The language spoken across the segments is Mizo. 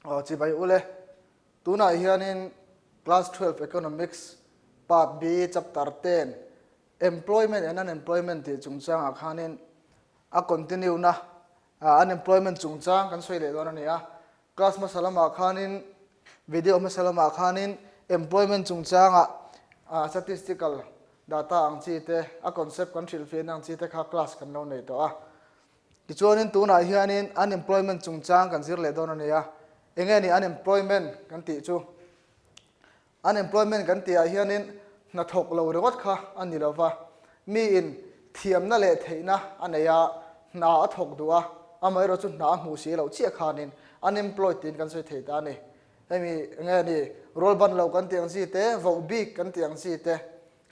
Aw chibai ule, tunah hianin Class 12 Economics Part B Chapter 10 Employment and Unemployment tih chungchangah khanin a continue na unemployment chungchang kan sawi leh dawn a ni a. Class hmasa lamah khanin video hmasa lamah khanin employment chungchangah statistical data ang chi te a concept kan hrilhfiahna ang chi te kha class kan lo nei tawh a. Tichuanin tunah hianin unemployment chungchang kan zir leh dawn a ni a, enge ni unemployment kan tih chu? Unemployment kan tihah hianin hnathawk lo ringawt kha a ni lova, miin thiamna leh theihna a nei a, hna a thawk duh a, amaherawh chu hna a hmuh si loh chiah khanin unemployed tiin kan sawi thei ta a ni. Hemi enge ni rualban lo kan tih ang chi te, voh bik kan tih ang chi te,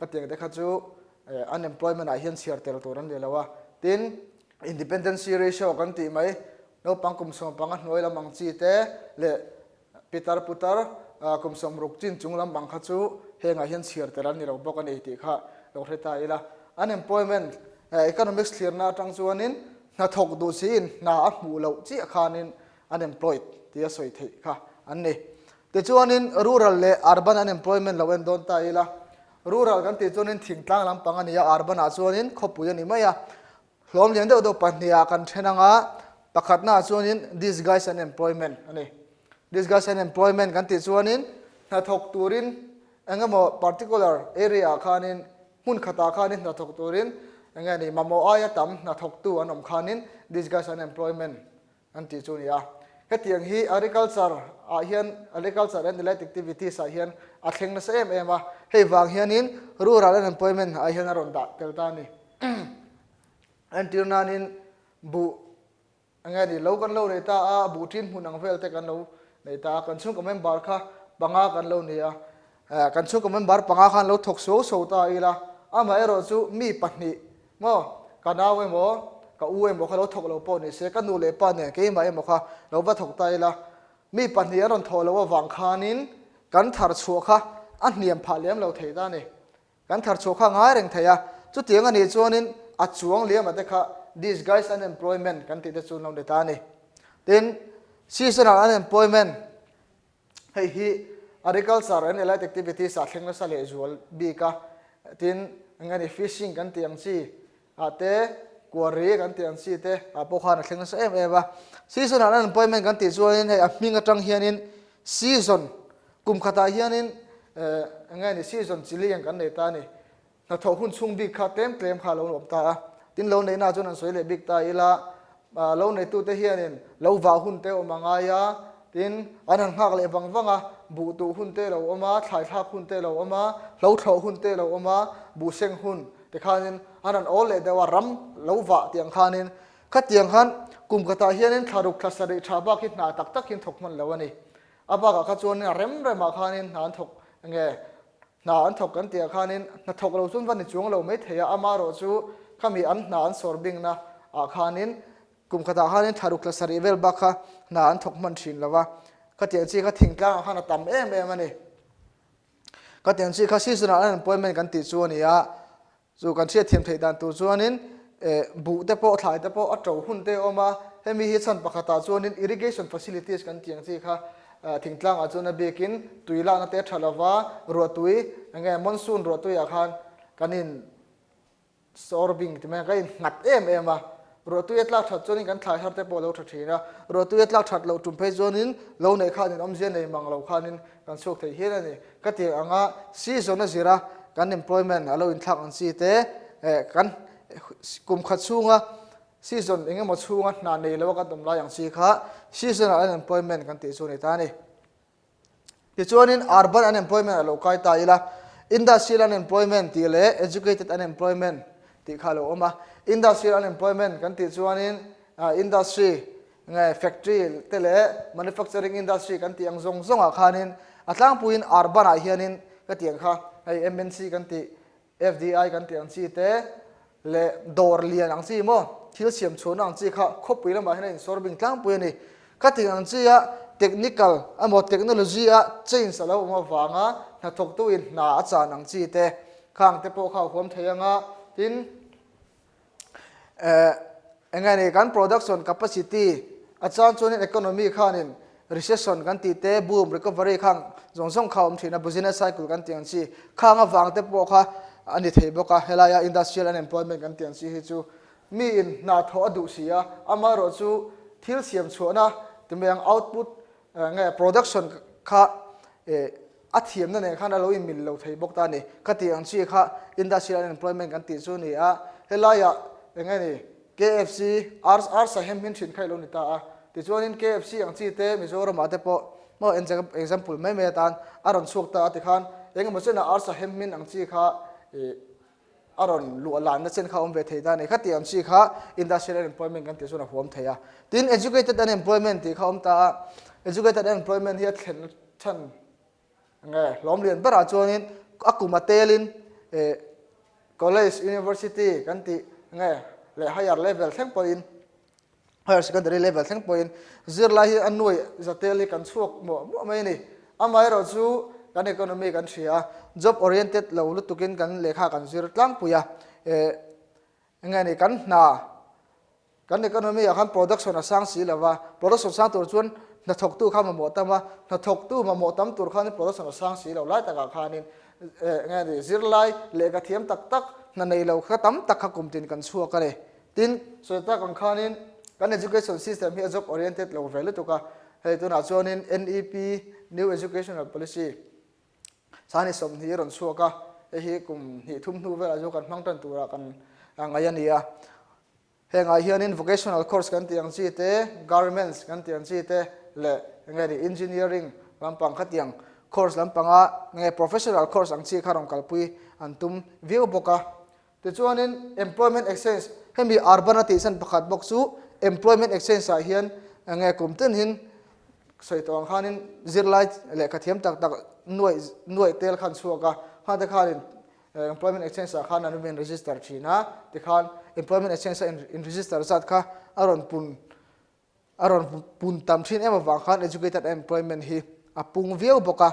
Khatiang te kha chu unemployment ah hian chhiar tel tur an ni lo a. Tin, independency ratio kan tih mai, naupang kum sawmpanga hnuai lam ang chi te leh pitar putar kum sawmruk chin chung lam ang kha chu hengah hian chhiar tel an ni lo bawk a ni tih kha lo hre ta ila. Unemployment economics thlirna atang chuanin hnathawk duh siin hna a hmuh loh chiah khanin unemployed tia sawi theih kha an ni. Tichuanin rural leh urban unemployment lo en dawn ta ila, rural kan tih chuanin thingtlang lampang a ni a, urban ah chuanin khawpui a ni mai a. Hlawm lian deuh deuh pahnihah kan then ang a, pakhatnaah chuanin disguise unemployment a ni. Disguise unemployment kan tih chuanin hnathawk turin eng emaw particular area ah khanin hmun khatah khanin hnathawk turin eng nge ni mamawh aia tam hnathawktu an awm khanin disguise unemployment an tih chu a ni a. Hetiang hi agriculture ah hian agriculture and allied activities ah hian a thleng nasa em em a, hei vang hianin rural unemployment ah hian a rawn dah tel ta a ni. Entir nanin buh eng nge ni lo kan lo nei ta a, buh ṭin hmun ang vel te kan lo nei ta a, kan chhungkaw member kha panga kan lo ni a, Kan chhungkaw member panga khan lo thawk suau suau ta ila, amaherawh chu mi pahnih maw, ka nau emaw, ka u emaw kha lo thawk lo pawh ni se, ka nu leh pa nen keimah emaw kha lo va thawk ta ila, mi pahnih an rawn thawh loh avang khanin kan thar chhuah kha a hniam phah lem lo thei ta a ni. Kan thar chhuah kha a ngai reng thei a, chutiang a nih chuanin a chuang liama te kha disguise unemployment kan tih te chu an lo ni ta a ni. Tin, seasonal unemployment Hei hi agriculture and allied activities ah thleng nasa leh zual bik a, tin eng ani fishing kan tih ang chi ah te, quarry kan tih ang chi te ah pawh khan a thleng nasa em em a. Seasonal unemployment kan tih chuanin hei a hming atang hianin season kum khatah hianin eh eng ani season chi lian kan nei ta a ni. Hnathawh hun chhung bik kha tlem tlem kha a lo awm ta a, tin lo neihna chuan an sawi leh bik ta ila, lo neitute hianin lo vah hun te awm a ngai a, tin an han nghak leh vang vang a, buh tuh hun te lo awm a, thlai thlak hun te lo awm a, hlo thlawh hun te lo awm a, buh seng hun te khanin an han awl leh deuh a, ram lo vah tih ang khanin khatiang khan kum khatah hianin thla ruk thla sarih tha bak hi hna tak tak hian thawk hman lo a ni. A bakah kha chuanin a rem remah khanin hna an thawk nge Hna an thawk kan tih ah khanin hna thawk lo chuan va ni chuang lo mai thei a, amaherawh chu khami an hna an sawr bingna ah khanin kum khatah khanin thla ruk thla sarih vel bak kha hna an thawk hman thin lo va, khatiang chi kha thingtlang ah khan a tam em em a ni. Khatiang chi kha seasonal unemployment kan tih chu a ni a, Chu kan hriatthiam theih dan tur chuanin buh te pawh thlai te pawh a to hun te a awm a, hemi hi chhan pakhatah chuanin irrigation facilities kan tih ang chi kha thingtlangah chuan a bikin tui lakna te a tha lova, ruahtui enge monsoon ruahtuiah khan kan in sorbing ti mai ang kan in nghat em em a, Ruahtui a tlak that chuanin kan thlai har te pawh a lo tha thin a, ruahtui a tlak that loh tum phei chuanin lo neih khanin awmzia nei mang lo khanin kan chhuak thei hial a ni. Ka tih anga season a zira kan employment a lo inthlak ang chi te kan kum khat chhunga season eng emaw chhunga hna nei lo a kan awm lai ang chi kha seasonal unemployment kan tih chu a ni ta a ni. Tichuanin urban unemployment a lo kai ta ila, industrial unemployment tih leh educated unemployment tih kha a lo awm a. Industrial unemployment kan tih chuanin industry nge factory te leh manufacturing industry kan tih ang zawng zawngah khanin a tlangpuiin urban ah hianin ka tih ang kha hei MNC kan tih FDI kan tih ang chi te leh dawr lian ang chi maw thil siam chhuahna ang chi kha khawpui lamah hian a insawr bing tlangpui a ni. Khating ang chi a technical emaw technology a change a lo awm avanga hnathawktuin hna a chan ang chi te khang te pawh kha a huam thei ang a, tin eh eng nge ni kan production capacity a chan chuanin economy khanin. Recession kan tih te, boom, recovery khang zawng zawng kha a awm thin a, business cycle kan tih ang chi khang avang te pawh kha a ni thei bawk a, helaia industrial unemployment kan tih ang chi hi chu miin hna thawh a duh si a, amaherawh chu thil siam chhuahna ti mai ang output nge production kha a thiamna nen khan a lo inmil lo thei bawk ta a ni. Ka tih ang chi kha industrial unemployment kan tih chu a ni a, helaia eng nge ni KFC ar sa hem hin thin kha i lo ni ta a, tichuanin KFC ang chi te Mizoramah te pawh maw example mai mai atan a rawn chhuak ta a tikhan eng emaw chenah ar sa hem hin ang chi kha ih a rawn luah lanna chen kha a awm ve thei ta a ni. Khati ang chi kha industrial unemployment kan tih chuan a huam thei a. Tin, educated unemployment tih kha a awm ta a, educated unemployment hi a thlen chhan nge hlawm lian berah chuanin a kum a telin eh college, university kan tih nge leh higher level thleng pawhin higher secondary level thleng pawhin zirlai hi a nuai za tel hi kan chhuak muah muah mai a ni. Amaherawh chu kan economy kan hria a, job oriented lo lutukin kan lehkha kan zir tlangpui a, eh eng nge ni kan hna Kan economy ah khan production a sang si lo a, production sang tur chuan hnathawktu kha mamawh tam a, hnathawktu mamawh tam tur khanin production a sang si lo lai takah khanin eh nge ni zirlai lehkha thiam tak tak hna nei lo kha tam tak kha kum tin kan chhuak a ni. Tin, sawi tak ang khanin kan education system hi a job oriented lo ve lutuk a, hei tunah chuanin NEP, New Educational Policy, Sani 20 a rawn chhuak a, hei hi kum hnih thum hnu velah chu kan hmang tan turah kan ngaih a ni a. Hengah hianin vocational course kan tih ang chi te, garments kan tih ang chi te leh enge ni engineering lampang khatiang course lampanga enge professional course ang chi kha rawn kalpui an tum viau bawk a. Tichuanin employment exchange hemi urban a tihchhan pakhat bawk chu employment exchange ah hian enge kum tin hin sawi tawh ang khanin zirlai lehkha thiam tak tak nuaih nuaih tel khan chhuak a, khangte khanin Employment Exchange ah khan an rawn register thin a, tikhan Employment Exchange a in register zat kha a rawn pun a rawn pun tam thin em avang khan Educated Employment hi a pung viau bawk a.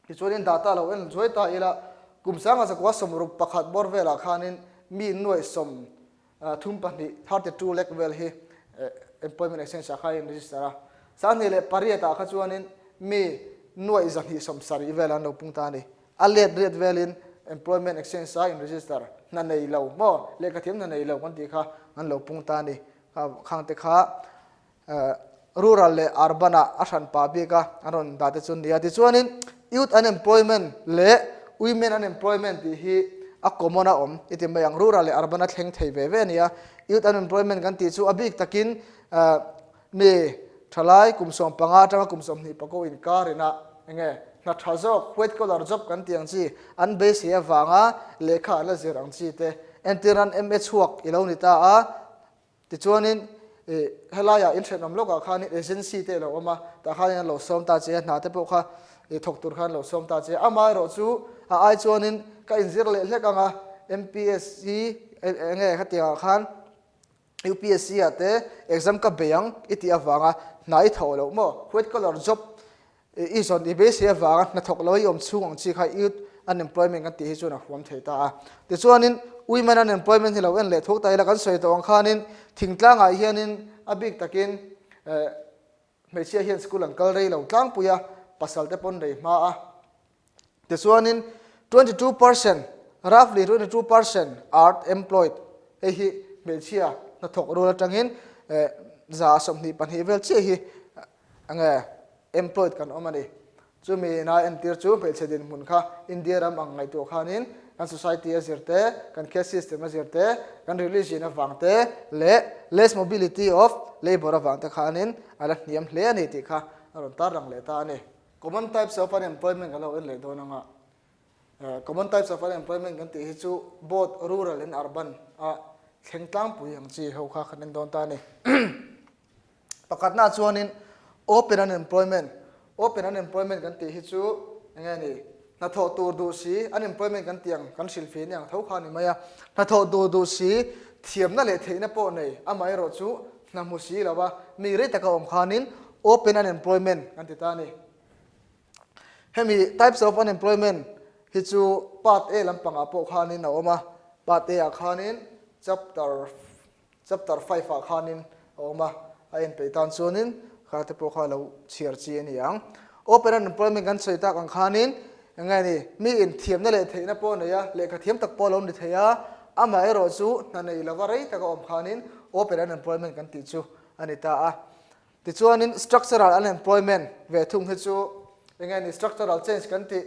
Tichuanin data lo en zuai ta ila kum sanga zakua 61 bawr velah khanin mi nuaih 32, 32 lakh vel hi Employment Exchange ah khan a in register a. 2008 ah kha chuanin mi nuaih 270 vel an lo pung ta a ni. A let riat velin Employment Exchange a in register hna nei lo maw, lehkha thiam hna nei lo kan tih kha an lo pung ta a ni. Khang te kha rural leh urban ah a hran pah bik a an rawn dah te chu nia. Tichuanin Youth Unemployment leh Women Unemployment tih hi a common a awm i ti mai ang. Rural leh urban a thleng thei ve ve a nia. Youth Unemployment kan tih chu a bik takin Mi thalai kum 15 atanga kum 20 pako inkar inah eng nge hna tha zawk white collar job kan tih ang chi an beisei avanga lehkha an la zir ang chi te entir an MA chhuak i lo ni ta a tichuanin ih helaiah in thenawm lawkah khanin agency te a lo awm a tah khanin an lo sawm ta che a hna te pawh kha ih thawk tur khan an lo sawm ta che a amaherawh chu a ai chuanin ka inzir leh hlek ang a MPSC eng nge khatiangah khan UPSC ah te exam ka bei ang i tih avanga hna i thawh loh maw? White collar job i zawn i beisei avanga hna thawk lo i awm chhung ang chi kha youth unemployment kan tih hi chuan a huam thei ta a. Tichuanin women unemployment hi lo en leh thuk ta ila kan sawi tawh ang khanin thingtlangah hianin a bik takin hmeichhia hian school an kal rei lo tlangpui a, pasal te pawn rei hma a. Tichuanin 22%, roughly 22% are employed, hei hi hmeichhia hnathawk rual atangin 24% vel chiah hi enge employed kan awm a ni. Chumi ina entir chu hmeichhe dinhmun kha India ram ang ngaihtuah khanin kan society a zir te, kan caste system a zir te, kan religion avang te leh less mobility of labour avang te khanin a la hniam hle a ni tih kha a rawn tarlang leh ta a ni. Common types of unemployment kan lo en leh dawn anga common types of unemployment kan tih hi chu both rural and urban a thleng tlangpui ang chi ho kha kan en dawn ta a ni. Pakhatna chuanin open unemployment, open unemployment kan tih hi chu enge ni hnathawh tur duh si unemployment kan tih ang kan hrilhfih ni ang tho kha a ni mai a, hnathawh tur duh si thiamna leh theihna pawh nei amaherawh chu hna hmu si lo a, mi rei taka awm khanin open unemployment kan ti ta a ni. Hemi types of unemployment hi chu part A lampangah pawh khanin a awm a, part A ah khanin chapter chapter 5 ah khanin a awm a, a en peih tan chuanin Kha te pawh kha lo chhiar chi a ni ang. Open unemployment kan sawi tak ang khanin eng nge ni, mi inthiamna leh theihna pawh a nei a, lehkha thiam tak pawh a lo ni thei a, amaherawh chu hna nei lova rei taka awm khanin open unemployment kan tih chu a ni ta a. Tichuanin structural unemployment ve thung hi chu eng nge ni, structural change kan tih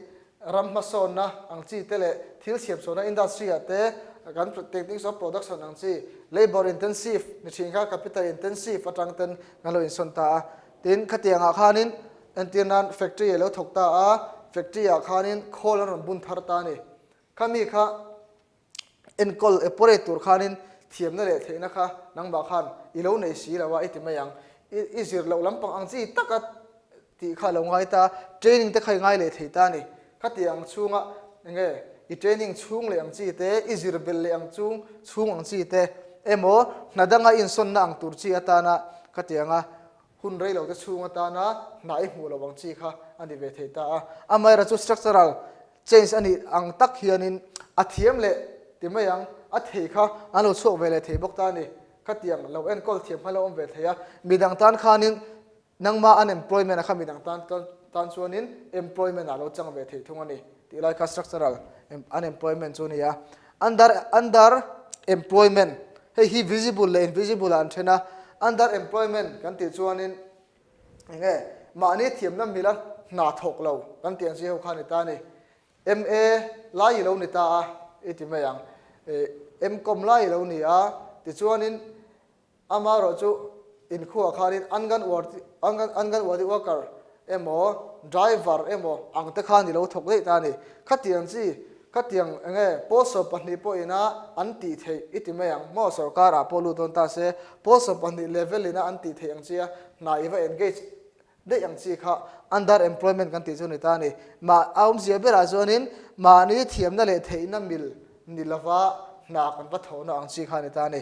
ram hmasawnna ang chi te leh thil siamchhuahna industry ah te kan techniques of production ang chi labour intensive ni thin kha capital intensive atang ten kan lo insawn ta a. Tin, khatiang ah khanin entir nan factory a lo thawk ta a, factory ah khanin khawl an rawn bun thar ta a ni. Khami kha enkawl operate tur khanin thiamna leh theihna kha nangmah khan i lo nei si lo a i ti mai ang. I zir loh lampang ang chi taka tih kha a lo ngai ta, training te kha i ngai leh thei ta a ni. Khatiang chhunga enge i training chhung leh ang chi te, i zir belh leh ang chung chhung ang chi te emaw hna danga insawnna ang tur chi atana khatianga hun rei lo te chhung atana hna i hmuh loh ang chi kha a ni ve thei ta a. Amaherawhchu chu structural change a nih ang tak hianin a thiam leh ti mai ang, a thei kha an lo chhuak ve leh thei bawk ta a ni. Khatiang lo enkawl thiam kha lo awm ve thei a, midang tan khanin nangma unemployment a kha midang tan tan chuanin employment ah lo chang ve thei thung a ni tih lai kha structural unemployment chu a ni a. Under under employment hei hi visible leh invisible ah an then a, under employment kan tih chuanin eng nge mahni thiamna mila hna thawk lo kan tih ang chi ho kha a ni ta a ni. MA lai i lo ni ta a i ti mai ang, MCom lai i lo ni a tichuanin Amaherawh chu inkhuah khanin Anganwadi worker emaw driver emaw ang te khan i lo thawk daih ta a ni. Khatiang chi, khatiang eng nge pawl 12 pawh ina an tih theih i ti mai ang maw? Sorkar ah pawh lut dawn ta se pawl 12 level ina an tih theih ang chi a hna i va engage Daih ang chi kha under employment kan tih chu ni ta a ni. Mah a awmzia berah chuanin mahni thiamna leh theihna mil ni lova hna kan va thawhna ang chi kha a ni ta a ni.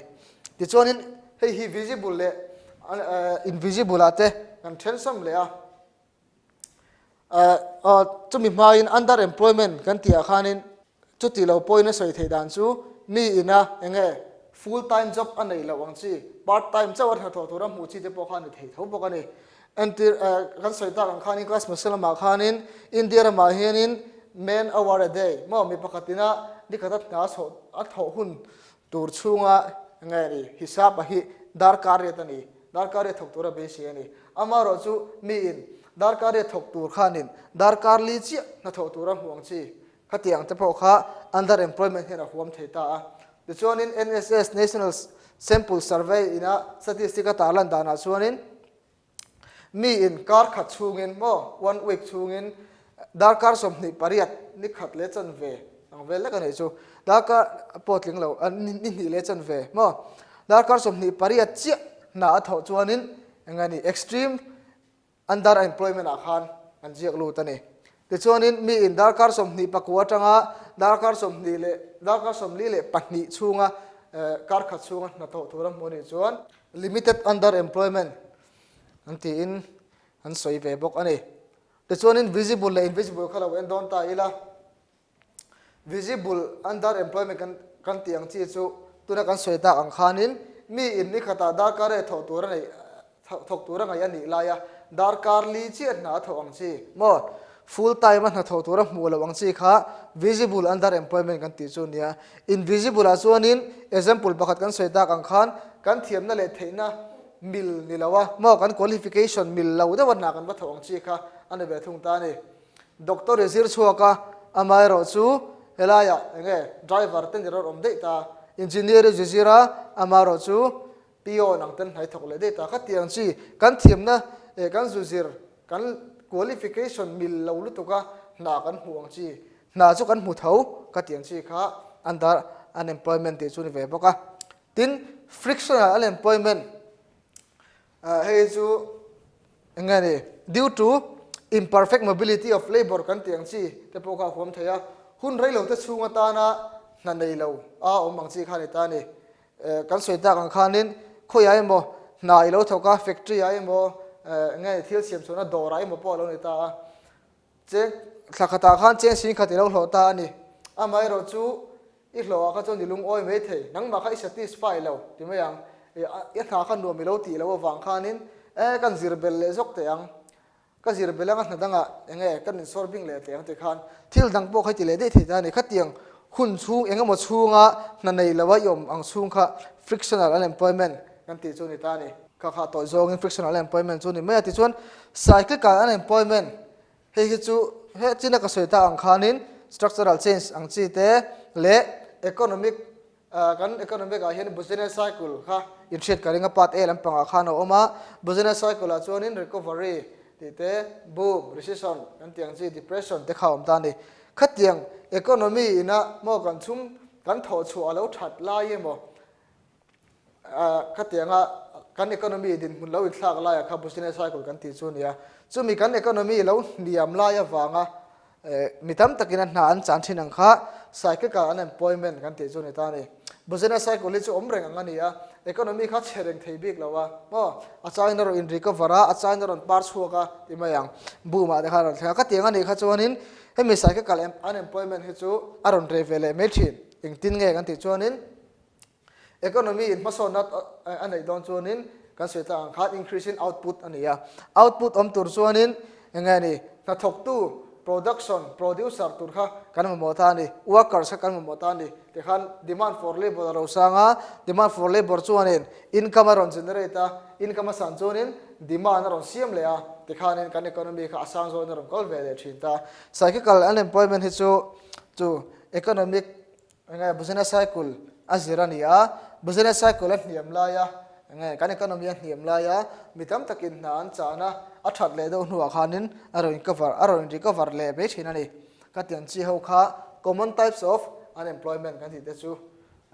Tichuanin hei hi visible leh invisible ah te kan then sam leh a. Chumi hmain under employment kan tih ah khanin Chuti lo pawhin a sawi theih dan chu mi ina eng nge full time job a neih loh ang chi, part time chauh a hnathawh tura hmuh chi te pawh kha a ni thei tho bawk a ni. Entir kan sawi tak ang khanin class hmasa lamah khanin India ramah hianin man hour a day maw mi pakhat ina nikhat a hna a thawh hun tur chhunga eng nge ni hisap a hi darkar riat a ni, darkar riat thawk tura beisei a ni. Amaherawh chu mi in darkar riat thawk tur khanin darkar li chiah hnathawh tura hmuh ang chi Khatiang te pawh kha under employment hian a huam thei ta a. Tichuanin NSS, National Sample Survey, ina statistic a tarlan danah chuanin mi in kar khat chhungin maw, one week chhungin darkar 28 ni khat leh chanve ang vel lek a nih chu, darkar pawh tling lo, ni hnih leh chanve maw, darkar 28 chiah hna a thawh chuanin eng nge ni extreme Under employment ah khan an ziak lut a ni. Tichuanin mi in darkar 24 atanga darkar 20 leh darkar 42 chhunga kar khat chhunga hnathawh tur a hmuh a nih chuan limited under employment an tiin an sawi ve bawk a ni. Tichuanin visible leh invisible kha lo en dawn ta ila. Visible under employment kan kan tih ang chi chu tuna kan sawi tak ang khanin mi in ni khatah darkar e thawh tur a neih thawk tur a ngaih a nih laia darkar li chiah hna a thawh ang chi maw full time a hna thawh tur a hmuh loh ang chi kha visible under employment kan tih chu nia. Invisible ah chuanin example pakhat kan sawi tak ang khan kan thiamna leh theihna mil ni lo a maw kan qualification mil lo deuh a hna kan va thawh ang chi kha a ni ve thung ta a ni. Doctor i zir chhuak a, amaherawh chu helaiah eng nge driver te ni rawh awm daih ta, engineer i zu zir a, amaherawh chu peon ang ten hnai thawk leh daih ta. Khati ang chi kan thiamna eh kan zu zir kan qualification mil lo lutuk a hna kan hmuh ang chi, hna chu kan hmu tho khati ang chi kha under unemployment tih chu ni ve bawk a. Tin, frictional unemployment hei chu Eng nge ni? Due to imperfect mobility of labour kan tih ang chi te pawh kha a huam thei a, hun rei lo te chhung atana hna nei lo a awm ang chi kha a ni ta a ni. Kan sawi tak ang khanin khawiah emaw hna i lo thawk a, factory ah emaw eng nge ni thil siam chhuahna dawrah emaw pawh a lo ni ta a. Cheng thla khatah khan cheng sing khat i lo hlawh ta a ni. Amaherawh chu i hlawhah kha chuan i lungawi mai thei. Nangmah kha i satisfy lo ti mai ang. I hna kha nuam i lo tih loh avang khanin E kan zir belh leh zawk teh ang, ka zir belh anga hna dangah eng nge kan insawr bing leh teh ang ti khan thil dang pawh kha i ti leh daih thei ta a ni. Khatiang hun chhung eng emaw chhunga hna nei loa i awm ang chhung kha frictional unemployment kan tih chu a ni ta a ni. Kha kha tawih zawngin frictional unemployment chu a ni mai a. Tichuan cyclical unemployment hei hi chu he china ka sawi ta ang khanin structural change ang chi te leh economic Kan economic ah hian business cycle kha inhriat ka ring a, part A lampangah khan a awm a, business cycle ah chuanin recovery tih te, boom, recession kan tih ang chi, depression te kha a awm ta a ni. Khatiang economy ina maw kan chhung kan thawh chhuah a lo that lai emaw khatianga kan economy dinhmun lo inthlak laiah kha business cycle kan tih chu a ni a, chumi kan economy lo hniam lai avanga Mi tam takin a hna an chan thin ang kha cyclical unemployment kan tih chu a ni ta a ni. Business cycle hi chu awm reng ang a ni a, economy kha chhe reng thei bik lo a, maw? A chain a rawn in recover a, a chain a rawn par chhuak a ti mai ang. Boom ah te kha a rawn thleng a, ka tiang a nih kha chuanin hemi cyclical unemployment hi chu a rawn reh ve leh mai thin. Engtin nge kan tih chuanin Economy in hmasawnna a neih dawn chuanin kan sawi tlak ang khan increase in output a ni a. Output awm tur chuanin eng nge ni hnathawktu production producer tur kha kan mamawh ta a ni, workers kha kan mamawh ta a ni. Tikhan demand for labour a ro sang a, demand for labour chuanin income a rawn generate a, income a san chuanin demand a rawn siam leh a, tikhanin kan economy kha a sang zawin a rawn kal ve leh thin ta. Cyclical unemployment hi chu chu economic Enge business cycle a zir a ni a, business cycle a hniam laia enge kan economy a hniam laia mi tam takin hna an chan a, a that leh deuh hnuah khanin a rawn cover a rawn recover leh mai thin a ni. Ka tiang chi ho kha common types of unemployment kan tih te chu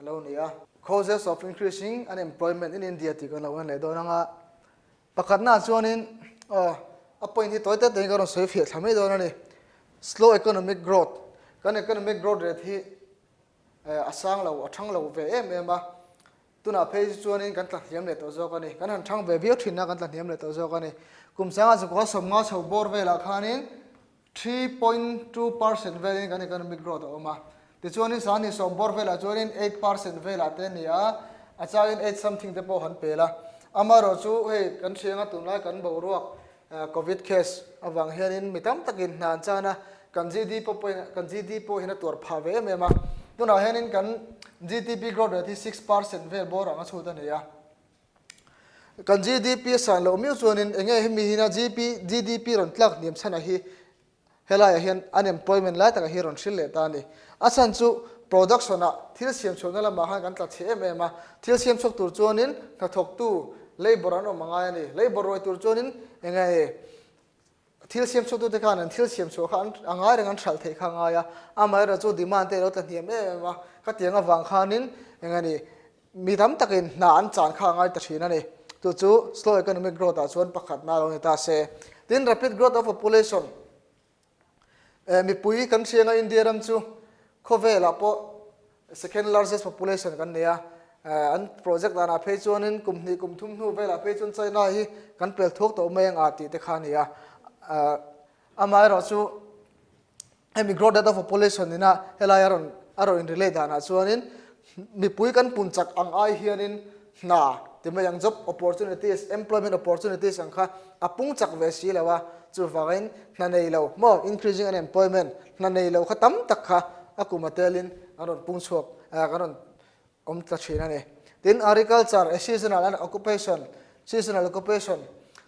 a lo ni a. Causes of increasing unemployment in India tih kan lo en leh dawn ang a, pakhatnaah chuanin aw a point hi tawi te tein ka rawn sawi fiah thla mai dawn a ni. Slow economic growth, kan economic growth rate hi a sang lo, a thang lo ve em em a, tunah phei chu chuanin kan tla hniam leh tawh zawk a ni. Kan han thang ve viau thin a, kan tla hniam leh tawh zawk a ni. Kum sanga chukua 50 chho bawr velah khanin 3.2% velin kan economic growth a awm a. Tichuanin sangni sawm bawr velah chuanin 8% velah te a ni a, a changin eight something te pawh han pel a. Amaherawh chu hei kan hrianga tunlai kan boruak Covid case avang hianin mi tam takin hna an chan a, kan GDP pawhin kan GDP pawh hian a tuar phah ve em em a. Tunah hianin kan GDP growth rate hi 6% vel bawr ang a chhut a ni a. Kan GDP a san loh miau chuanin eng nge hemi hina GP GDP rawn tlak hniam chhan ah hi Helaiah hian unemployment lai takah hi rawn hrilh leh ta a ni. A chhan chu production ah thil siam chhuahna lamah khan kan tla chhe em em a, thil siam chhuak tur chuanin hnathawktu labour an awm a ngai a ni. Labour ruai tur chuanin eng nge thil siam chhuaktute khan an thil siam chhuah kha an a ngai reng an hralh theih kha a ngai a, amaherawhchu demand te a lo tla hniam em em a, khatiang avang khanin eng nge ni Mi tam takin hna an chan kha a ngai ta thin a ni. Chu chu slow economic growth ah chuan pakhatna lo ni ta se. Tin, rapid growth of population, eh, mipui kan hrianga India ram chu khawvelah pawh second largest population kan nei a. Eh, an project danah phei chuanin kum hnih kum thum hnu velah phei chuan China hi kan pel thuak tawh mai ang a tih te kha a ni a. Eh, amaherawhchu Hemi growth rate of population ina helai a rawn a rawn in relate danah chuanin mipui kan pun chak ang ai hianin hna ti mai ang job opportunities, employment opportunities ang kha a pung chak ve si lo a, chuvangin hna nei lo maw increasing unemployment hna nei lo kha tam tak kha a kum a telin an rawn pung chhuak kan rawn awm ta thin a ni. Tin, agriculture, a seasonal and occupation, seasonal occupation,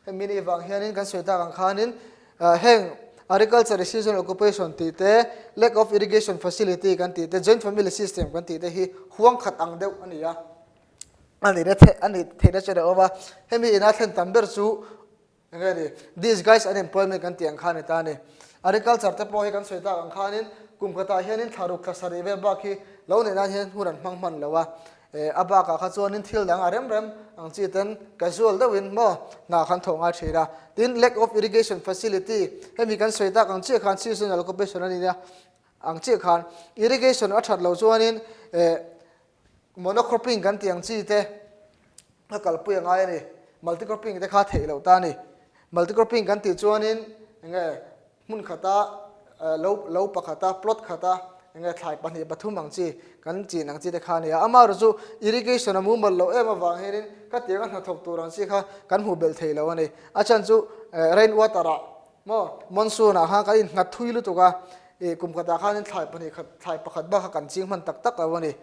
hemi ni vang hianin kan sawi tak ang khanin heng agriculture, a seasonal occupation tih te, lack of irrigation facility kan tih te, joint family system kan tih te hi huang khat ang deuh a ni a, a nih na theih a nih theihna chen a awm a. Hemi ina thlen tam ber chu Enge ni? Disguise unemployment kan tih ang kha a ni ta a ni. Agriculture te pawh hi kan sawi tak ang khanin kum khatah hianin thla ruk thla sarih vel bak hi lo neih nan hian hun an hmang hman lo a. Eh, a bakah kha chuanin thil dang a rem rem ang chi ten casual deuhin maw hna khan thawh ngai thin a. Tin, lack of irrigation facility, hemi kan sawi tak ang chiah khan seasonal occupation a ni a ang chiah khan irrigation a that loh chuanin eh, Monocropping kan tih ang chi te a kalpui a ngai a ni. Multicropping te kha theih loh ta a ni. Multicropping kan tih chuanin eng nge hmun khata lo lo pakhata plot khata Enge thlai pahnih pathum ang chi kan chin ang chi te kha a ni a. Amaherawh chu irrigation a mumal loh em avang hianin khatianga hnathawk tur ang chi kha kan hmuh belh thei lo a ni. A chhan chu rain water ah maw monsoon ah khan kan innghat thui lutuk a, ih kum khatah khanin thlai pahnih khat thlai pakhat bak kha kan ching hman tak tak lo a ni.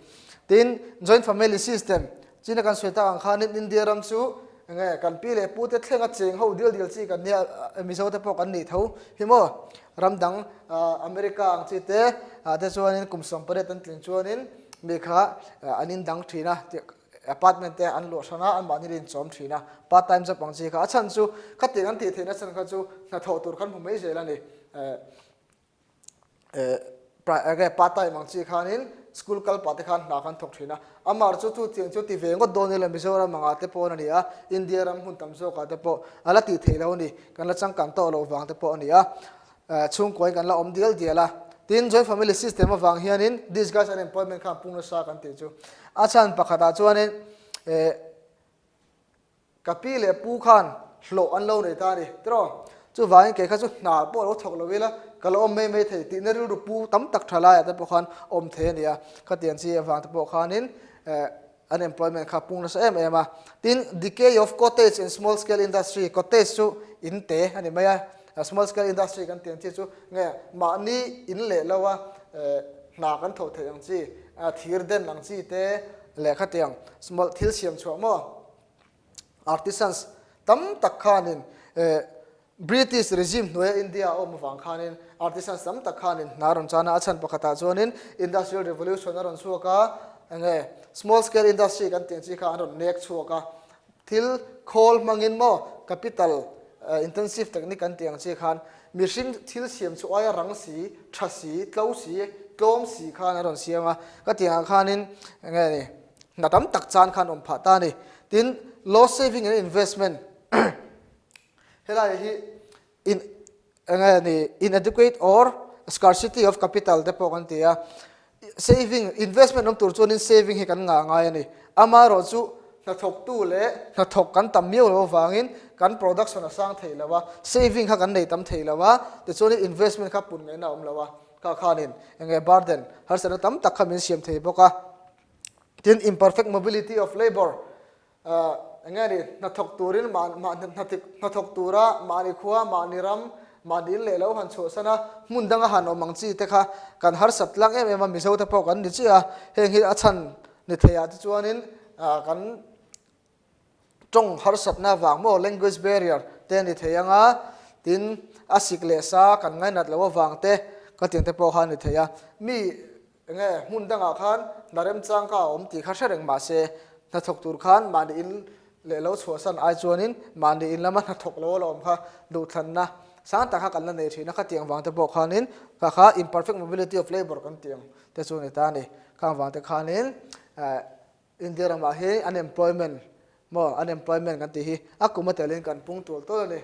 Tin, joint family system china kan sawi tak ang khanin India ram chu enge kan pi leh pu te thlenga cheng ho dil dil chi kan nia Mizo te pawh kan nih tho hi maw ram dang America ang chi te ah te chuanin kum 18 an tling chuanin mi kha an in dang thin a apartment te an luah hran a anmahni in chawm thin a part time job ang chi kha a chhan chu khatiang an tih theihna chhan kha chu hnathawh tur khan hmu mai zel a ni. Enge part time ang chi khanin school kal pah te khan hna khan thawk thin a, amah chu chu tiang chu ti ve ngawt dawn ila Mizoram angah te pawh a ni a, India ram hmun tam zawkah te pawh a la tih theih loh a ni, kan la changkang tawh loh vang te pawh a ni a, chhungkuain kan la awm dial dial a, tin joint family system avang hianin disguise unemployment khan pung nasa kan tih chu a chhan pakhatah chuanin Ka pi leh pu khan hlawh an lo nei ta a ni, tiraw? Chuvangin kei kha chu hna pawh lo thawk lo ila, ka lo awm mai mai thei tihna rilru pu tam tak tha laiah te pawh khan awm thei a ni a. Khatiang chi avang te pawh khanin unemployment kha pung nasa em em a. Tin, decay of cottage and small scale industry, cottage chu in te a ni mai a, small scale industry kan tih ang chi chu nge mahni in leh lo a hna kan thawh theih ang chi, thir den ang chi te leh khatiang small thil siam chhuah maw? Artisans tam tak khanin British regime hnuaia India a awm avang khanin artisans tam tak khanin hna rawn chan a, a chhan pakhatah chuanin Industrial Revolution a rawn chhuak a, enge small scale industry kan tih ang chi kha an rawn nek chhuak a, thil khawl hmangin maw capital intensive technique kan tih ang chi khan mihring thil siam chu aia rang si, tha si, tlo si, tlawm si khan a rawn siam a, ka tih angah khanin enge ni. Hna tam tak chan khan awm phah ta a ni. Tin, low saving and investment helai hi in enge ni inadequate or scarcity of capital te pawh kan ti a. Saving, investment awm tur chuanin saving hi kan ngah ngai a ni. Amaherawh chu hnathawktu leh hnathawk kan tam miau lo avangin kan production a sang thei lo a, saving kha kan nei tam thei lo a, tichuanin investment kha pun ngaihna a awm lo a. Kha khanin enge burden harsatna tam tak kha min siam thei bawk a. Tin, imperfect mobility of labour, eng nge ni, hnathawk turin hnathawk tura mahni khua, mahni ram, mahni in leh lo han chhuahsan a, hmun danga han awm ang chi te kha kan harsat tlang em em a, Mizo te pawh kan ni chiah a, heng hi a chhan ni theiah te chuanin kan tawng harsatna avang maw, language barrier, te a ni thei ang a, tin a sik leh sa kan ngainat loh avang te ka tiang te pawh kha a ni thei a, mi enge hmun dangah khan hna remchang kha a awm tih kha hre reng mah se hnathawk tur khan mahni in leh lo chhuahsan ai chuanin mahni in lama hnathawk lo a la awm kha duhthlanna sang tak kha kan la nei thin a, khatiang vang te pawh khanin kha kha imperfect mobility of labour kan tih ang te chu a ni ta a ni, khang vang te khanin eh. India ramah hi unemployment maw unemployment kan tih hi a kum a telin kan pung tual tual a ni.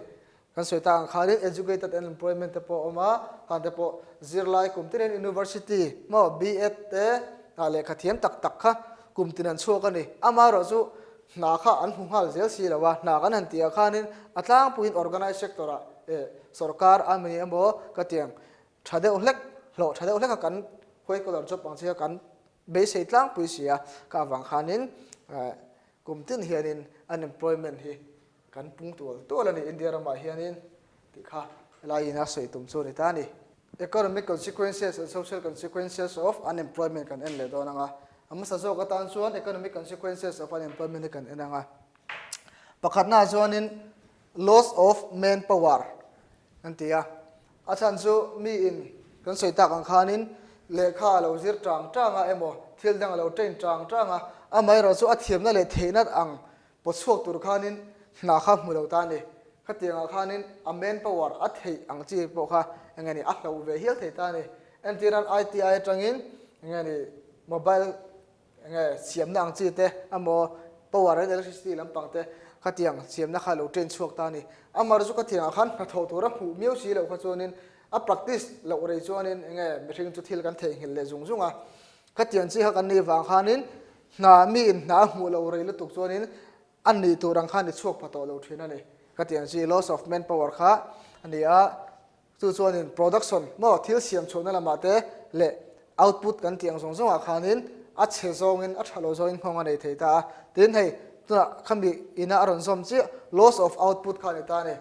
Kan sawi tak ang khanin educated unemployment te pawh a awm a, khan te pawh zirlai kum tinin university maw B.Ed te ah lehkha thiam tak tak kha kum tin an chhuak a ni. Amaherawh chu hna kha an hmu nghal zel si lo a, hna kan han tih ah khanin a tlangpuiin organized sector ah eh sorkar a mi emaw ka tiang tha deuh hlek hlawh tha deuh hlek a kan white collar job ang chi kha kan Beisei tlangpui si a, ka avang khanin kum tin hianin unemployment hi kan pung tual tual a ni India ramah hianin tih kha helaiin a sawi tum chu a ni ta a ni. Economic consequences and social consequences of unemployment kan en leh dawn ang a, a hmasa zawk atan chuan economic consequences of unemployment hi kan en ang a. Pakhatnaah chuanin loss of manpower kan ti a, A chhan chu miin kan sawi tak ang khanin lehkha a lo zir tang tang a emaw thil dang a lo train tang tang a, amaherawh chu a thiamna leh theihna ang pawt chhuak tur khanin hna kha hmu lo ta a ni. Khatiangah khanin a man power a theih ang chi pawh kha eng nge ni a hloh ve hial thei ta a ni. Entirnan ITI atangin eng nge ni mobile Enge siamna ang chi te emaw power and electricity lampang te khatiang siamna kha lo train chhuak ta a ni. Amar chu khatiangah khan hnathawh tura hmuh miau si loh kha chuanin a practice loh rei chuanin enge mihring chu thil kan theihnghilh leh zung zung a. Khatiang chi kha kan nih vang khanin hna miin hna a hmuh loh rei lutuk chuanin a nih tur ang khan i chhuak pha tawh lo thin a ni. Khatiang chi loss of manpower kha a ni a. Chu chuanin production maw thil siam chhuahna lamah te leh. output kan tih ang zawng zawngah khanin a chhe zawngin a tha lo zawngin nghawng a nei thei ta a. Tin hei tunah khami ina a rawn zawm chiah loss of output kha a ni ta a ni.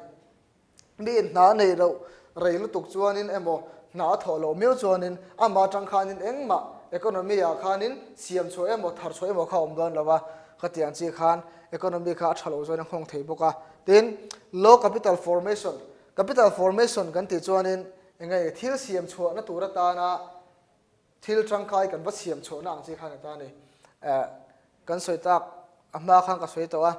Mi in hna a neih loh rei lutuk chuanin emaw hna a thawh loh miau chuanin amah atang khanin engmah economy ah khanin siam chhuah emaw thar chhuah emaw kha a awm dawn lo a, khatiang chi khan economy kha a tha lo zawin a nghawng thei bawk a. Tin, low capital formation, capital formation kan tih chuanin enge thil siam chhuahna tur atana Thil tangkai kan va siam chhuahna ang chi khan a ta a ni. Eh, kan sawi tak, a hma khan ka sawi tawh a.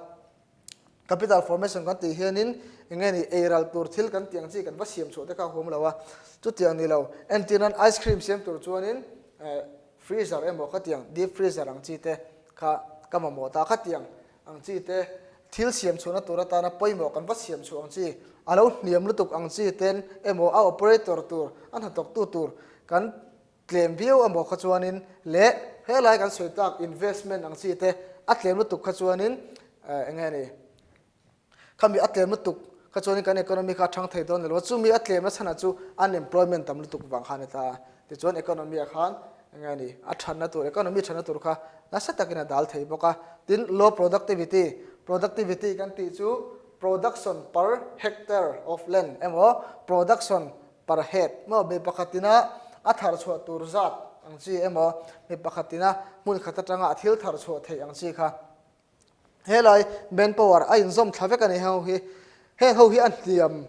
Capital formation kan tih hianin eng nge ni, eiral tur thil kan tih ang chi kan va siam chhuah te kha a huam lo a. Chutiang ni lo, entir nan ice cream siam tur chuanin eh, freezer emaw khatiang deep freezer ang chi te kha ka mamawh ta. Khatiang ang chi te, thil siam chhuahna tur atana pawimawh kan va siam chhuah ang chi, a lo hniam lutuk ang chi ten emaw a operator tur, a hnathawktu tur kan tlem viau emaw kha chuanin leh helai kan sawi tak investment ang chi te a tlem lutuk kha chuanin eng nge ni khami a tlem lutuk kha chuanin kan economy kha a thang thei dawn lo a, chumi a tlemna chhanah chu unemployment tam lutuk vang kha a ni ta a. Tichuan economy ah khan eng nge ni a thatna tur economy thatna tur kha nasa takin a dal thei bawk a. Tin low productivity, productivity kan tih chu production per hectare of land emaw production per head maw mi pakhatina a thar chhuah tur zat ang chi emaw mi pakhatina hmun khat atanga a thil thar chhuah theih ang chi kha Helai manpower a inzawm thla vek a ni heng ho hi. Heng ho hi a hniam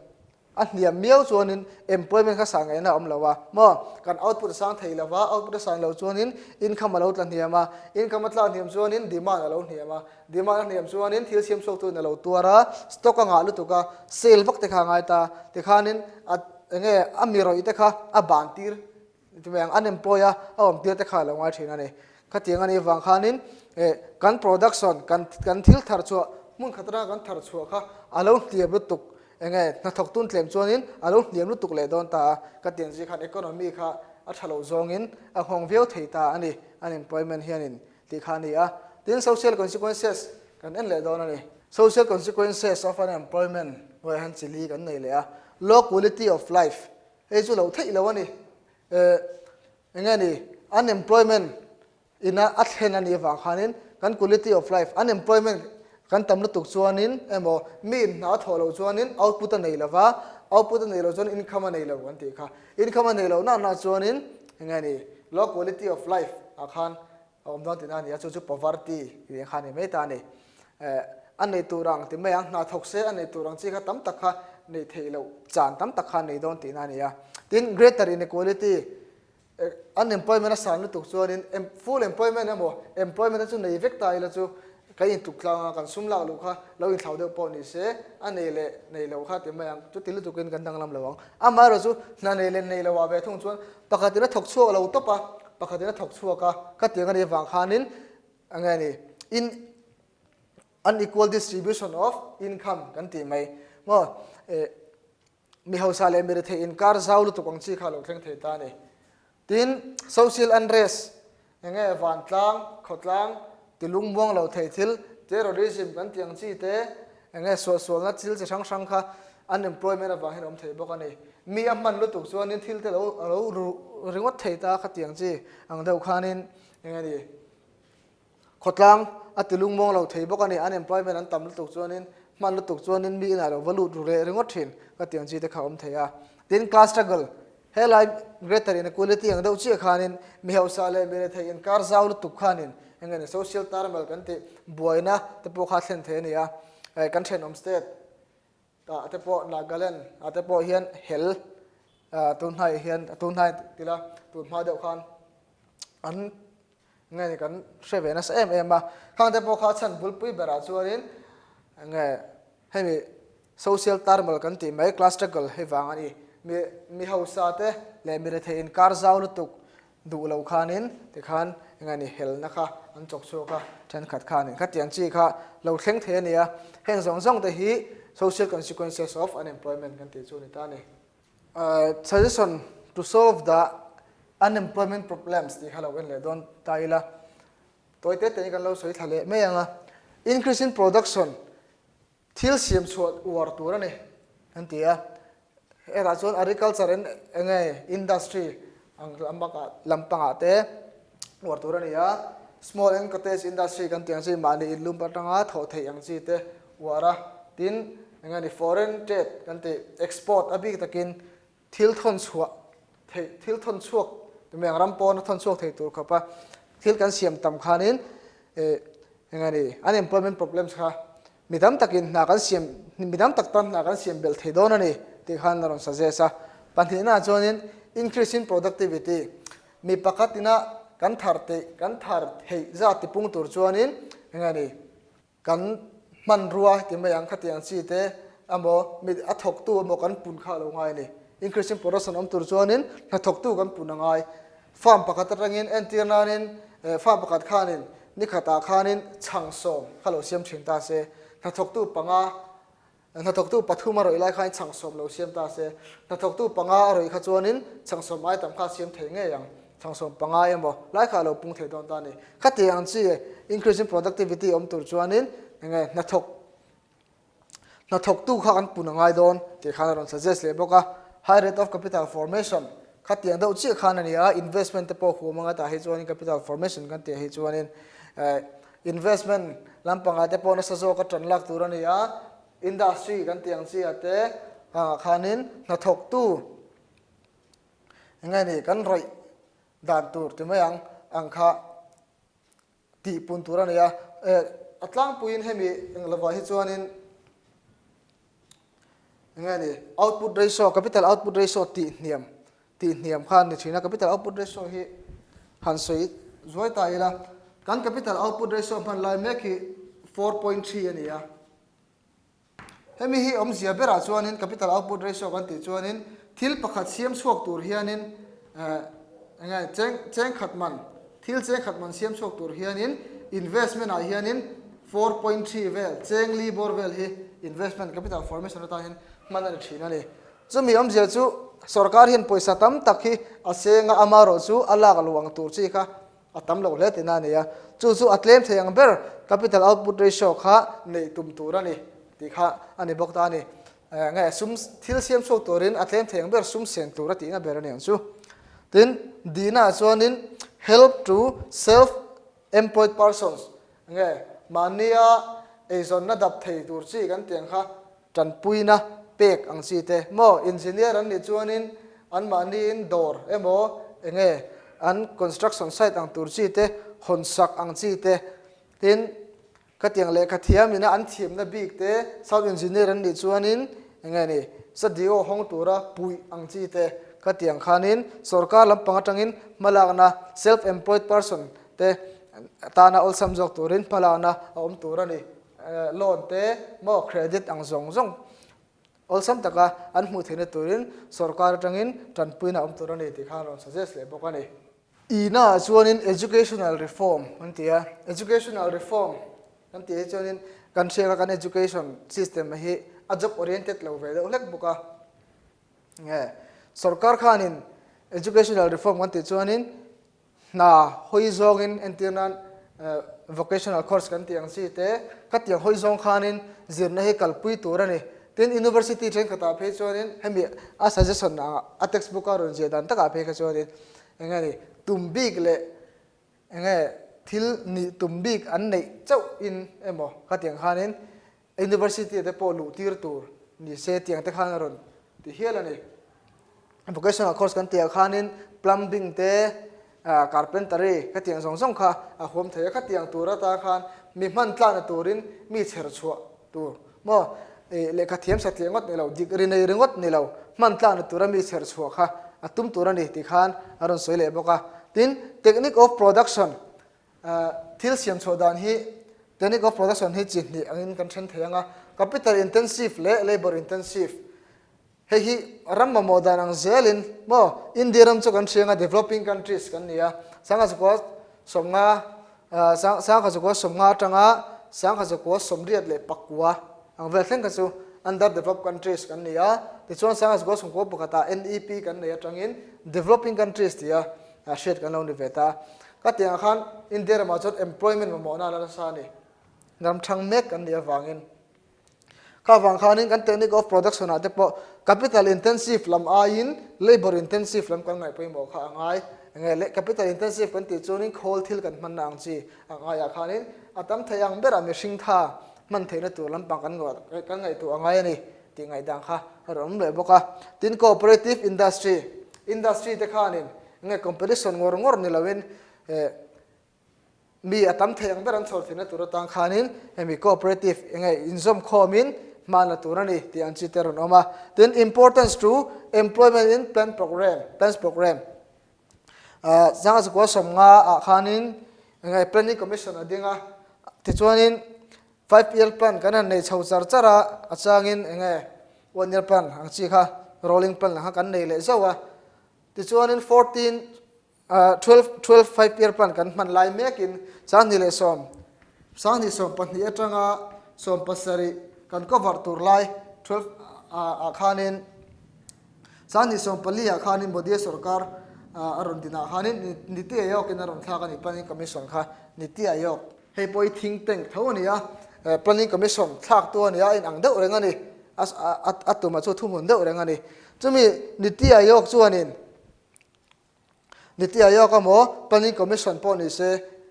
a hniam miau chuanin employment kha sang ngaihna a awm lo a maw? Kan output a sang thei lo va, output a sang loh chuanin income a lo tla hniam a, income a tla hniam chuanin demand a lo hniam a, demand a hniam chuanin thil siam chhuaktuin a lo tuar a, stock a ngah lutuk a, sale vak te kha a ngai ta, tikhanin a enge a mi rawih te kha a ban tir Chuvang unemployed a a awm tir te kha a lo ngai thin a ni. Khatiang a nih vang khanin eh kan production kan kan thil thar chhuah hmun khat atanga kan thar chhuah kha a lo hniam lutuk eng nge hnathawk tun tlem chuanin a lo hniam lutuk leh dawn ta a. Khatiang zia khan economy kha a tha loh zawngin a nghawng viau thei ta a ni unemployment hianin tih kha a ni a. Tin social consequences kan en leh dawn a ni. Social consequences of unemployment hnuaiah hian chi li kan nei leh a. Low quality of life Hei chu lo theih lo a ni. Eh, enge ni, unemployment ina a thlen a nih avang khanin kan quality of life, unemployment kan tam lutuk chuanin emaw mi in hna a thawh loh chuanin output a nei lova, output a nei loh chuan income a nei lo kan tih kha. Income a nei loh na na chuanin enge ni, low quality of life ah khan A awm dawn tihna a ni a, chu chu poverty tih kha a ni mai ta a ni. Eh, a nei tur ang ti mai ang, hna thawk se a nei tur ang chi kha tam tak kha neih theih loh chan tam tak kha a nei dawn tihna a ni a. Tin, greater inequality, eh, unemployment a san lutuk chuanin full employment emaw employment te chu nei vek ta ila chu kan intluk tlang a, kan sum lak luh kha lo inthlau deuh pawh ni se, a nei leh nei lo kha ti mai ang, chuti lutukin kan danglam lo ang. Amaherawhchu chu hna nei leh nei lo ah ve thung chuan Pakhatin a thawk chhuak lo tawp a, pakhatin a thawk chhuak a, khatiang a nih avang khanin eng nge ni in unequal distribution of income kan tih mai maw eh mi hausa leh mi rethei inkar zau lutuk ang chi kha a lo thleng thei ta a ni. Tin, social unrest Enge vantlang, khawtlang, tilung muang lo thei thil, terrorism kan tih ang chi te, enge suahsualna thil chi hrang hrang kha unemployment avang hian a awm thei bawk a ni. Mi a hman lutuk chuanin thil te lo a lo ru ringawt thei ta kha tih ang chi ang deuh khanin enge ni khawtlang a tilung muang lo thei bawk a ni. Unemployment an tam lutuk chuanin hman lutuk chuanin mi inah lo va lut ru leh ringawt thin kha tih ang chi te kha a awm thei a. Tin, class struggle Helai greater inequality ang deuh chiah khanin mi hausa leh mi rethei inkar zau lutuk khanin eng nge ni social turmoil kan tih buaina te pawh kha a thlen thei a ni a. Eh kan thenawm state ah te pawh Nagaland ah te pawh hian hel ah tun hnaiah hian tun hnai tila tun hma deuh khan an nge ni kan hre ve nasa em em a. Khang te pawh kha a chhan bulpui berah chuanin eng nge hemi Social turmoil kan tih mai class struggle hei vang a ni. Mi mi hausa te leh mi rethei inkar zau lutuk duh lo khanin tikhan eng nge ni helna kha an chawk chhuak a, thenkhat khanin khatiang chi kha lo thleng thei a ni a. Heng zawng zawng te hi social consequences of unemployment kan tih chu a ni ta a ni. Suggestion to solve the unemployment problems tih kha lo en leh dawn ta ila. Tawi te te in kan lo sawi thla leh mai ang a. Increase in production Thil siam chhuah uar tur a ni an ti a, hetah chuan agriculture in eng nge industry Ang lampangah te uar tur a ni a, small and cottage industry kan tih ang chi mahni inlum atanga thawh theih ang chi te uar a, tin eng nge ni foreign trade kan tih export a bik takin thil thawn chhuah theih thil thawn chhuak tumeng ram pawna thawn chhuak thei tur khawpa thil kan siam tam khanin eh eng nge ni unemployment problems kha Mi tam takin hna kan siam, mi tam tak tan hna kan siam belh thei dawn a ni tih khan a rawn suggest a. Pahnihnaah chuanin increase in productivity, mi pakhat ina kan thar theih, kan thar theih zat tipung tur chuanin eng nge ni, kan hmanrua ti mai ang khatiang chi te emaw mi a thawktu emaw kan pun kha a lo ngai a ni. Increase in production awm tur chuanin hnathawktu kan pun a ngai. Farm pakhat atangin entir nanin farm pakhat khanin nikhatah khanin chhang sawm kha lo siam thin ta se, hnathawktu panga hnathawktu pathum a rawih lai khanin chhang sawm lo siam ta se, hnathawktu panga a rawih kha chuanin chhang sawm ai tam kha a siam thei ngei ang, chhang sawm panga emaw lai kha a lo pung thei dawn ta a ni. Khati ang chi increase in productivity awm tur chuanin enge hnathawk Hnathawktu kha kan pun a ngai dawn tih khan a rawn suggest leh bawk a, high rate of capital formation kha tiang deuh chiah khan a ni a, investment te pawh huam anga tah hi chuanin capital formation kan tih hi chuanin investment lampangah te pawh nasa zawk a tan lak tur a ni a, industry kan tih ang chiah te ah khanin hnathawktu eng nge ni kan rawih dan tur ti mai ang ang kha. Tih pun tur a nei a, eh a tlangpuiin hemi eng lovah hi chuanin eng nge ni output ratio capital output ratio tih hniam tih hniam kha a ni thin a, capital output ratio hi han sawi zuai ta ila kan capital output ratio hman lai mek hi 4.3 a ni a. Hemi hi awmzia berah chuanin capital output ratio kan tih chuanin thil pakhat siam chhuak tur hianin eh eng nge cheng cheng khat man thil cheng khat man siam chhuak tur hianin investment ah hianin 4.3 vel cheng li bawr vel hi investment capital formation atan hian hman a ni thin a ni. Chumi awmzia chu sorkar hian pawisa tam tak hi a seng a amaherawh chu a lak luang tur chi kha A tam loh hle tihna a ni a, chu chu a tlem thei ang ber capital output ratio kha neih tum tur a ni tih kha a ni bawk ta a ni. Nge sum thil siam chhuak turin a tlem thei ang ber sum sen tur a tihna ber a ni ang chu. Tin, dihnaah chuanin help to self employed persons nge mahnia eizawnna dap thei tur chi kan tih ang kha Tanpuina pek ang chi te maw engineer an nih chuanin anmahniin dawr emaw enge an construction site ang tur chi te hawn sak ang chi te tin khatiang lehkha thiam ina an thiamna bik te sound engineer an nih chuanin enge ni studio hawng tura puih ang chi te khatiang khanin sorkar lampang atangin hmalakna self employed person te tana awlsam zawk turin hmalakna a awm tur a ni. Loan te maw credit ang zawng zawng awlsam taka an hmuh theihna turin sorkar atangin tanpuina awm tur a ni tih khan rawn suggest leh bawk a ni. Ina ah chuanin educational reform an ti a, educational reform kan tih hi chuanin kan hriat kan education system hi a job oriented lo ve deuh hlek bawk a. Nge sorkar khanin educational reform kan tih chuanin Hna hawi zawngin entir nan vocational course kan tih ang chi te khatiang hawi zawng khanin zirna hi kalpui tur a ni. Tin, university thenkhatah phei chuanin hemi a suggestion ah a textbook a rawn ziah dan takah phei kha chuanin eng nge ni tum bik leh eng nge thil nih tum bik an neih chauh in emaw khatiang khanin University te pawh luh tir tur ni se tiang te khan a rawn ti hial a ni. Vocational course kan tih ah khanin plumbing te, carpentry khatiang zawng zawng kha a huam thei a, khatiang tur ata khan mi hman tlakna turin mi chher chhuah tur maw lehkha thiam satliah ngawt ni lo, degree nei ringawt ni lo, hman tlakna tura mi chher chhuah kha a tum tur a ni tih khan a rawn sawi leh bawk a. Tin, technique of production Thil siam chhuah dan hi Technique of production hi chi hnih angin kan then thei ang a, capital intensive leh labour intensive. Hei hi ram mamawh dan ang zelin maw India ram chu kan hriang a, developing countries kan ni a, sangha zakua sawmnga sangha zakua sawmnga atanga sangha zakua sawmriat leh pakua ang vel thleng kha chu under developed countries kan ni a, tichuan sangha zakua sawmkua pakhatah NEP kan nei atangin developing countries tia hriat kan lo ni ve ta. Ka tih ang khan India ramah chuan employment mamawhna a la nasa a ni. Ram thang mek kan nih avangin. Kha avang khanin kan technique of production ah te pawh Capital intensive lam aiin labour intensive lam kan ngaih pawimawh kha a ngai. Enge le capital intensive kan tih chuanin khawl thil kan hmanna ang chi a ngaiah khanin a tam thei ang berah mihring tha hman theihna tur lampang kan kan ngaihtuah a ngai a ni tih ngaihdan kha a rawn awm leh bawk a. Tin cooperative industry, industry te khanin enge competition ngawr ngawr ni loin eh Mi a tam thei ang ber an chhawr theihna tur atan khanin hemi cooperative enge inzawm khawmin hman la tur a ni tih ang chi te a rawn awm a. Tin, importance to employment in plan program, plans program. Zanga zakua 50 ah khanin enge planning commission a ding a, tichuanin 5 year plan kan han nei chho char char a, a changin enge 1 year plan ang chi kha rolling plan ang kha kan nei leh zauh a. Tichuanin 14 12 12 5 year plan kan hman lai mekin 2010 2012 atanga 17 kan cover tur lai 12 ah khanin 2014 ah khanin Modi sorkar a rawn dinah khanin Niti Aayog in a rawn thlak a ni Planning Commission kha Niti Aayog hei pawh hi think tank tho a ni a Planning Commission thlak tu a ni a a inang deuh reng a ni a tumah chu thuhmun deuh reng a ni chumi Niti Aayog chuanin Niti Aayog emaw Planning Commission pawh ni se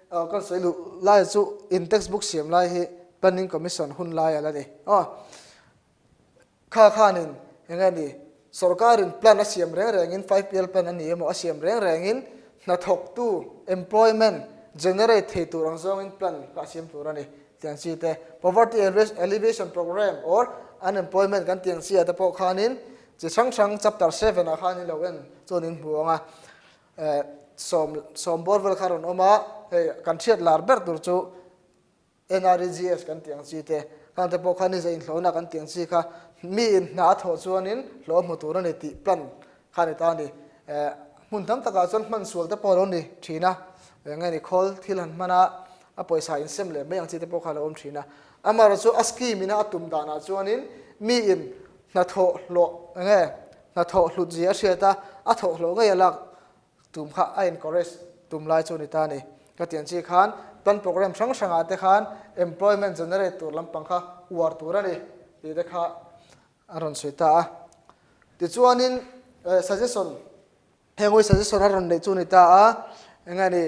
kan sawi luh lai chu in text book siam lai hi Planning Commission hun lai a la ni. Aw kha khanin eng nge ni sorkarin plan a siam reng rengin 5PL plan a ni emaw a siam reng rengin hnathawktu employment generate thei tur ang zawngin plan kha a siam tur a ni tiang chi te. Poverty Alleviation Programme or Unemployment kan tiang chi ah te pawh khanin Chi hrang hrang chapter 7 ah khan i lo en chuan in hmu ang a, eh 10 bawr vel kha a rawn awm a, hei kan hriat lar ber tur chu NREGS kan tih ang chi te, khang te pawh kha ni zah inhlawhna kan tih ang chi kha mi in hna a thawh chuanin hlawh a hmu tur a ni tih plan kha a ni ta a ni. Eh hmun tam takah chuan hman sual te pawh a lo ni thin a, eng nge ni khawl thil han hman a, a pawisa insem leh mai ang chi te pawh kha a lo awm thin a. Amaherawhchu a scheme ina a tum danah chuanin mi in Hnathawh hlawh enge hnathawh hlut zia a hriat a, a thawh hlawh ngei a lak tum kha a encourage tum lai chu a ni ta a ni. Ka tiang chi khan plan program hrang hrangah te khan employment generate tur lampang kha uar tur a ni tih te kha a rawn sawi ta a. Tichuanin suggestion heng hawi suggestion a rawn neih chu a ni ta a, enge ni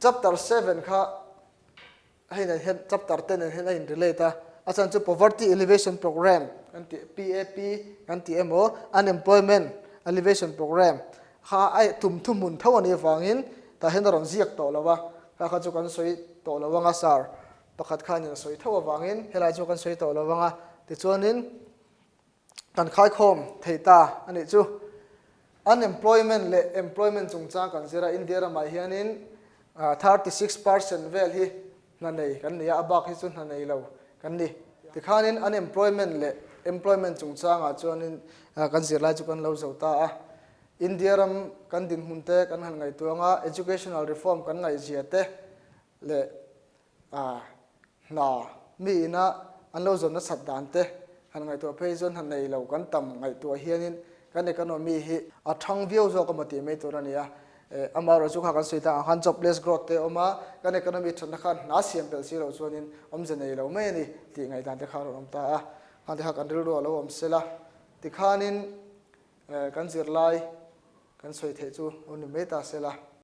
chapter 7 kha Hei nen hian chapter te nen hian a in relate a, a chhan chu Poverty Alleviation Programme kan tih PAP kan tih emaw Unemployment Alleviation Programme kha a tum thuhmun tho a nih avangin tah hian a rawn ziak tawh lo a, kha kha chu kan sawi tawh lo ang a sir pakhat khanin a sawi tho avangin helai chu kan sawi tawh lo ang a tichuanin kan khaikhawm thei ta a nih chu. Unemployment leh employment chungchang kan zir a, India ramah hianin 36% vel hi hna nei kan ni a, a bak hi chu hna nei lo kan ni. Tikhanin unemployment leh employment chungchangah chuanin kan zirlai chu kan lo zo ta a. India ram kan dinhmun te kan han ngaihtuah anga educational reform kan ngaihzia te leh A, hna, mi ina an lo zawn nasat dan te han ngaihtuah phei chuan hna nei lo kan tam ngaihtuah hianin kan economy hi a thang viau zawk emaw tih mai tur a ni a. Eh, amaherawh chu kha kan sawi tak ang khan jobless growth te a awm a, kan economy thatna khan hna siam belh si loh chuanin awmze nei lo mai a ni tih ngaihdan te kha a rawn awm ta a. Khang te kha kan rilru a lo awm sela tikhanin eh kan zirlai kan sawi theih chu awm ni mai ta sela.